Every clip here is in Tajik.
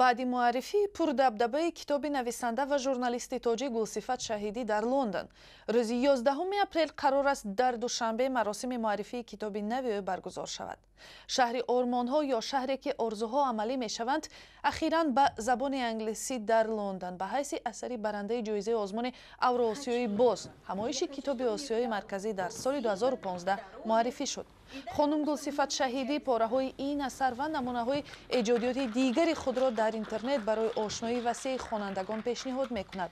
Баъди муаррифии пурдабдабаи китоби нависанда ва журналисти тоҷик Гулсифат Шаҳидӣ дар Лондон, рӯзи 11 апрел қарор аст дар Душанбе маросими муаррифии китоби нави ӯ баргузор шавад. Шаҳри ормонҳо ё шаҳре ки орзуҳо амалӣ мешаванд ахиран ба забони англисӣ дар Лондон ба ҳайси асари барандаи ҷоизаи озмуни Авроосиёи боз, ҳамоиши китоби Осиёи Марказӣ дар соли 2015 муаррифӣ шуд. Хонум Гулсифат Шаҳидӣ пораҳои ин асар ва намунаҳои эҷодиёти дигари худро дар интернет барои ошноии васеи хонандагон пешниҳод мекунад.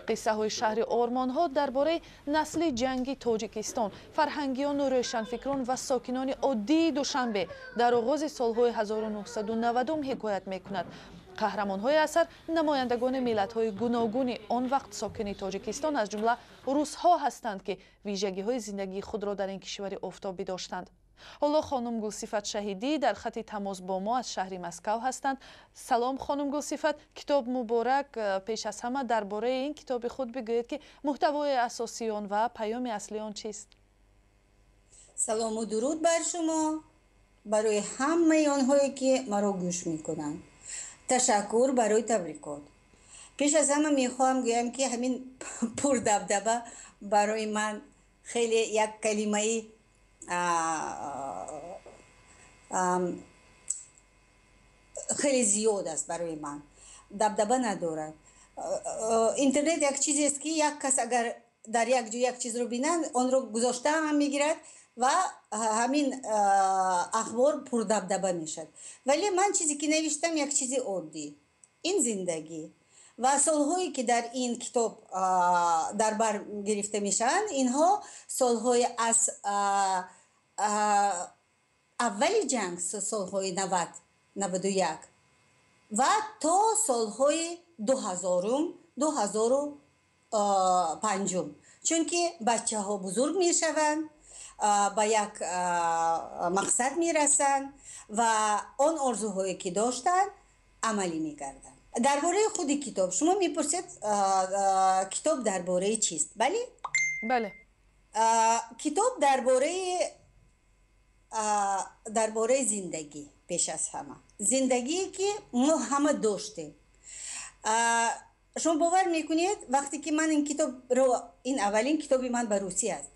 Қиссаҳои шаҳри ормонҳо дар бораи насли ҷанги Тоҷикистон, фарҳангиёну рӯшанфикрон ва сокинони оддии Душанбе дар оғози солҳои 1990 ҳикоят мекунад. Қаҳрамонҳои асар намояндагони миллатҳои гуногуни он вақт сокини Тоҷикистон, аз ҷумла русҳо ҳастанд, ки вижагиҳои зиндагии худро дар ин кишвари офтобӣ доштанд. Ҳоло хонум Гулсифат Шаҳидӣ дар хати тамос бо мо аз шаҳри Москав ҳастанд. Салом, хонум Гулсифат, китоб муборак. Пеш аз ҳама дар бораи ин китоби худ бигӯед, ки муҳтавои асосии он ва паёми аслии он чист? Салому дуруд бар шумо, барои ҳамаи онҳое ки маро гӯш мекунанд. Ташаккур барои табрикот. Пеш аз ҳама мехоҳам гӯям, ки ҳамин пурдабдаба барои ман хеле як калимаи хеле зиёд аст барои ман. Дабдаба надорад. Интернет як чизест, ки як кас агар дар як ҷо як чизро бинад, онро гузошта ҳам мегирад ва ҳамин ахбор пурдабдаба мешавад. Вале ман чизе ки навиштам, як чизи оддӣ, ин зиндагӣ ва солҳое ки дар ин китоб дар бар гирифта мешаванд, инҳо солҳои аз аввали ҷанг, солҳои 90, 91 ва то солҳои 2000-ум, 2005-ум, чунки бачаҳо бузург мешаванд, ба як мақсад мерасанд ва он орзуҳое ки доштанд, амалӣ мегарданд. Дар бораи худи китоб шумо мепурсед, китоб дар бораи чист? Бале? Бале. Китоб дар бораи зиндагӣ, пеш аз ҳама зиндагие ки мо ҳама доштем. Шумо бовар мекунед, вақте ки ман ин китобро, ин аввалин китоби ман ба русӣ аст,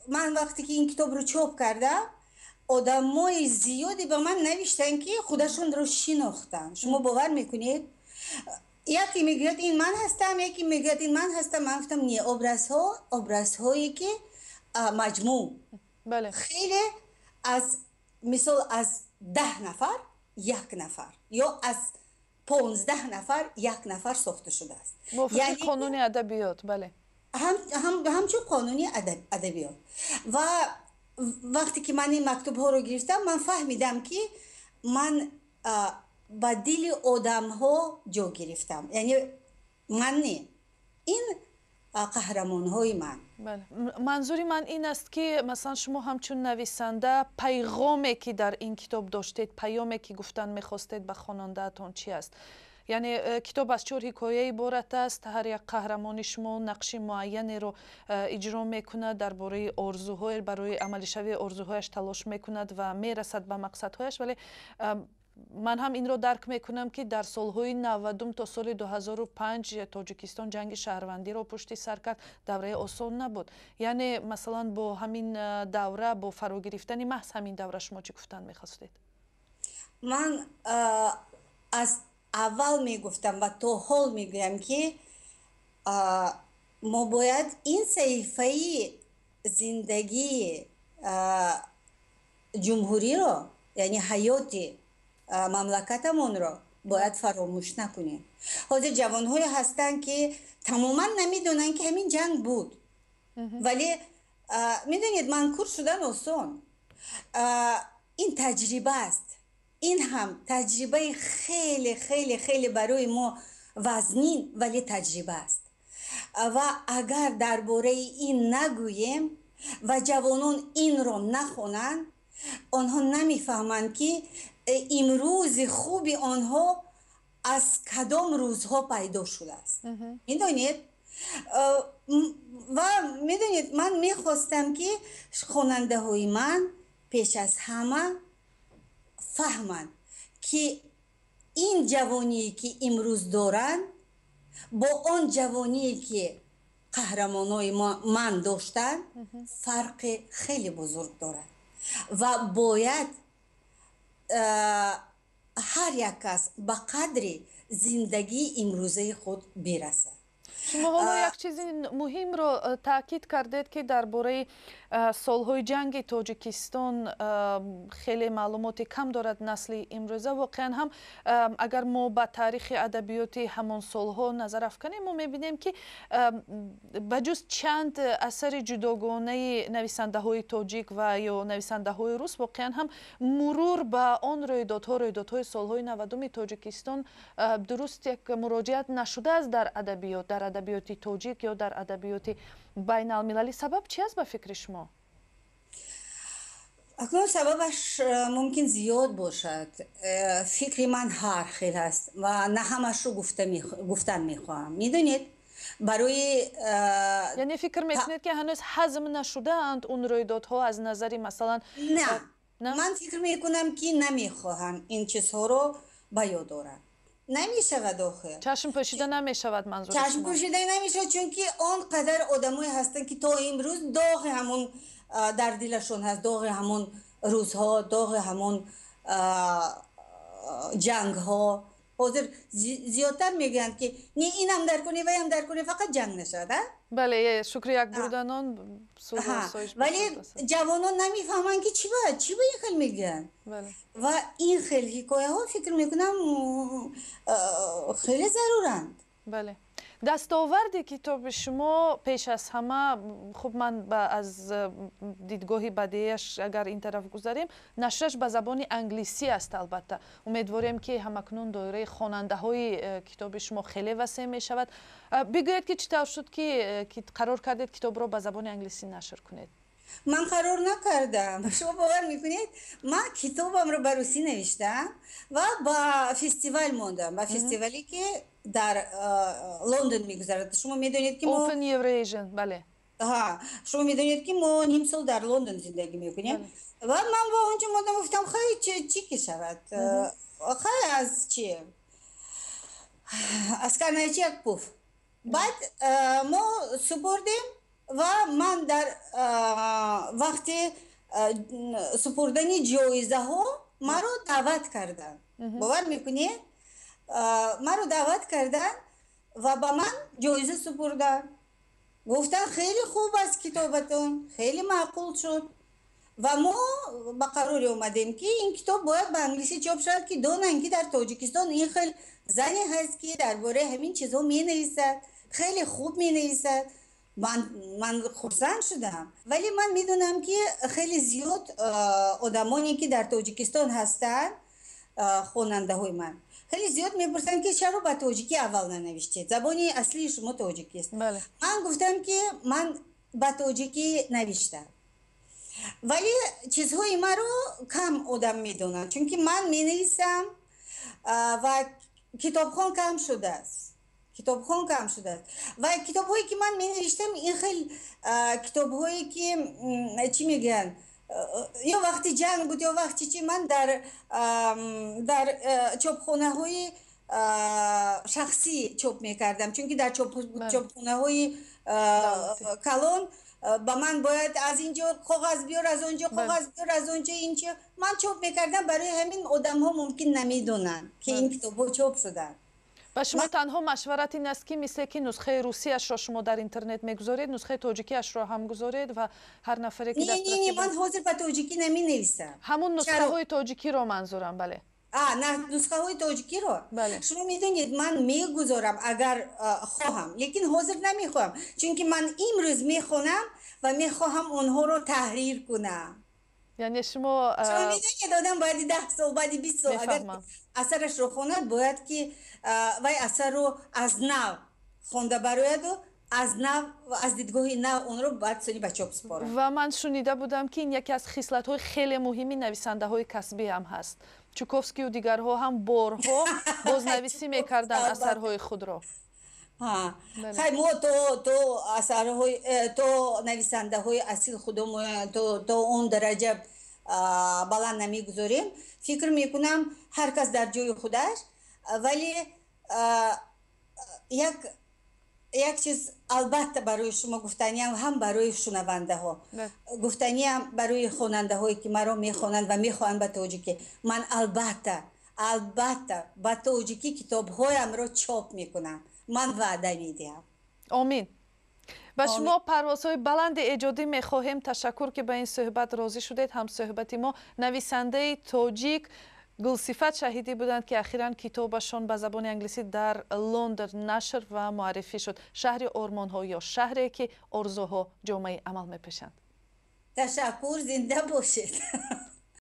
ман вақте ки ин китобро чоп кардам, одамои зиёде ба ман навиштанд, ки худашонро шинохтанд. Шумо бовар мекунед, яке мегӯяд, ин ман ҳастам, яке мегӯяд, ин ман ҳастам. Ман гуфтам, не, образҳо, образҳое ки маҷмӯъ хеле аз, мисол, аз 10 нафар як нафар ё аз 15 нафар як нафар сохта шудааст. Мувофиқи қонуни адабиёт, бале. Ҳамчун қонуни адабиёт. Ва вақте ки ман ин мактубҳоро гирифтам, ман фаҳмидам, ки ман ба дили одамҳо ҷо гирифтам, яъне ман не, ин қаҳрамонҳои ман. Манзури ман ин аст, ки масалан шумо ҳамчун нависанда пайғоме ки дар ин китоб доштед, паёме ки гуфтан мехостед ба хонандаатон, чи аст? Яъне китоб аз чор ҳикоя иборат аст. Ҳар як қаҳрамони шумо нақши муайянеро иҷро мекунад, дар бораи орзуҳое, барои амалишавии орзуҳояш талош мекунад ва мерасад ба мақсадҳояш. Вале ман ҳам инро дарк мекунам, ки дар солҳои 90-ум то соли 2005 Тоҷикистон ҷанги шаҳрвандиро пушти сар кард, давраи осон набуд. Яъне масалан бо ҳамин давра, бо фаро гирифтани маҳз ҳамин давра, шумо чӣ гуфтан мехостед? Ман аз аввал мегуфтам ва то ҳол мегӯям, ки мо бояд ин саҳифаи зиндагии ҷумҳуриро, яъне ҳаёти мамлакатамонро бояд фаромӯш накунем. Ҳозир ҷавонҳое ҳастанд, ки тамоман намедонанд, ки ҳамин ҷанг буд. Вале медонед, манкур шудан осон, ин таҷриба аст. Ин ҳам таҷрибаи хеле хеле хеле барои мо вазнин, вале таҷриба аст. Ва агар дар бораи ин нагӯем ва ҷавонон инро нахонанд, онҳо намефаҳманд, ки имрӯзи хуби онҳо аз кадом рӯзҳо пайдо шудааст, медонед. Ва медонед, ман мехостам, ки хонандаҳои ман пеш аз ҳама фаҳманд, ки Ин ҷавоние ки имрӯз доранд бо он ҷавоние ки қаҳрамонои ман доштанд, фарқи хеле бузург дорад ва бояд ҳар як кас ба қадри зиндагии имрӯзаи худ бирасад. Шумо ҳоло як чизи муҳимро таъкид кардед, ки дар бораи солҳои ҷанги Тоҷикистон хеле маълумоти кам дорад насли имрӯза. Воқеан ҳам, агар мо ба таърихи адабиёти ҳамон солҳо назар афканем, мо мебинем, ки ба ҷуз чанд асари ҷудогонаи нависандаҳои тоҷик ва ё нависандаҳои рус, воқеан ҳам мурур ба он рӯйдодҳо, рӯйдодҳои солҳои 90-уми Тоҷикистон, дуруст як муроҷиат нашудааст дар адабиёт, дар адабиёти тоҷик ё дар адабиёти байналмилалӣ. Сабаб чи аст ба фикри шумо? Акнун сабабаш мумкин зиёд бошад. Фикри ман ҳар хел аст ва на ҳамашро гуфтан мехоҳам, медонед, барои Яъне фикр мекунед, ки ҳанӯз ҳазм нашудаанд он рӯйдодҳо аз назари, масалан? На, ман фикр мекунам, ки намехоҳам ин чизҳоро ба ёд орам. Намешавад охир. Чашм пӯшида намешавад, манзури? Чашм пӯшида намешавад, чунки он қадар одамое ҳастанд, ки то имрӯз доғи ҳамон дар дилашон ҳаст, доғи ҳамон рӯзҳо, доғи ҳамон ҷангҳо. Ҳозир зиёдтар мегӯянд, ки не, инам дар кунӣ, ваям дар кунӣ, фақат ҷанг нашавад. Бале, шукри як бурданон. Вале ҷавонон намефаҳманд, ки чӣ ба ин хел мегӯянд. Ва ин хел ҳикояҳо, фикр мекунам, хеле заруранд. Бале, дастоварди китоби шумо пеш аз ҳама, хуб, ман аз дидгоҳи бадеяш агар ин тараф гузарем, нашраш ба забони англисӣ аст. Албатта, умедворем, ки ҳамакнун доираи хонандаҳои китоби шумо хеле васеъ мешавад. Бигӯед, ки чӣ тавр шуд, ки қарор кардед китобро ба забони англисӣ нашр кунед? Ман қарор накардам. Шумо бовар мекунед, ман китобамро ба русӣ навиштам ва ба фестивал мондам, ба фестивале, ки дар Лондон мегузарад. Шумо медонед, ки Open Eurasian, бале. Шумо медонед, ки мо ним сол дар Лондон зиндагӣ мекунем ва ман ба онҷо мондам. Гуфтам, хай, чӣ ки шавад, хай, аз чи, аз карнайчи як пуф. Баъд мо супурдем ва ман дар вақти супурдани ҷоизаҳо маро даъват карданд. Бовар мекунед, маро даъват карданд ва ба ман ҷоиза супурданд. Гуфтанд, хеле хуб аст китобатон, хеле маъқул шуд ва мо ба қароре омадем, ки ин китоб бояд ба англисӣ чоп шавад, ки донанд, ки дар Тоҷикистон ин хел зане ҳаст, ки дар бораи ҳамин чизҳо менависад, хеле хуб менависад. Ман хурсанд шудам, вале ман медонам, ки хеле зиёд одамоне, ки дар Тоҷикистон ҳастанд, хонандаҳои ман, хеле зиёд мепурсанд, ки чаро ба тоҷикӣ аввал нанавиштед, забони аслии шумо тоҷикист. Ман гуфтам, ки ман ба тоҷикӣ навиштам, вале чизҳои маро кам одам медонанд, чунки ман менависам ва китобхон кам шудааст, китобхон кам шудааст. Ва китобҳое, ки ман менавиштам, ин хел китобҳое, ки чӣ мегӯянд, ё вақти ҷанг буд, ё вақти чи, ман дар чопхонаҳои шахсӣ чоп мекардам, чунки дар чопхонаҳои калон ба ман бояд аз ин ҷо коғаз биёр, аз он ҷо коғаз биёр, аз он ҷо ин ҷо. Ман чоп мекардам, барои ҳамин одамҳо мумкин намедонанд, ки ин китобҳо чоп шуданд. Ба шумо танҳо машварат ин аст, ки мисле ки нусхаи русияшро шумо дар интернет мегузоред, нусхаи тоҷикиашро ҳам гузоред ва ҳар нафаре ки Не, ман ҳозир ба тоҷикӣ наменависам. Ҳамун нусхаҳои тоҷикиро манзурам, бале. Нусхаҳои тоҷикиро шумо медонед, ман мегузорам, агар хоҳам, лекин ҳозир намехоҳам, чунки ман имрӯз мехонам ва мехоҳам онҳоро таҳрир кунам. Яъне шумо Шумо медонед, одам баъди 10 сол, баъди 20 сол агар асарашро хонад, бояд ки вай асарро аз нав хонда барояду аз нав, аз дидгоҳи нав онро баъд сони ба чоп супорад. Ва ман шунида будам, ки ин яке аз хислатҳои хеле муҳими нависандаҳои касбӣ ҳам ҳаст. Чуковскию дигарҳо ҳам борҳо бознависӣ мекарданд асарҳои худро. Хай, мо то асарҳои то нависандаҳои асил худомо то он дараҷа баланд намегузорем. Фикр мекунам, ҳар кас дар ҷои худаш. Вале як чиз албатта барои шумо гуфтаниам, ҳам барои шунавандаҳо гуфтаниам, барои хонандаҳое ки маро мехонанд ва мехоҳанд ба тоҷикӣ. Ман албатта ба тоҷикӣ китобҳоямро чоп мекунам, ман ваъда медиҳам. Омин. Ба шумо парвозҳои баланди эҷодӣ мехоҳем. Ташаккур, ки ба ин суҳбат розӣ шудед. Ҳамсуҳбати мо нависандаи тоҷик Гулсифат Шаҳидӣ буданд, ки ахиран китобашон ба забони англисӣ дар Лондон нашр ва муаррифӣ шуд: «Шаҳри ормонҳо ё шаҳре, ки орзуҳо ҷомаи амал мепӯшанд». Ташаккур, зинда бошед.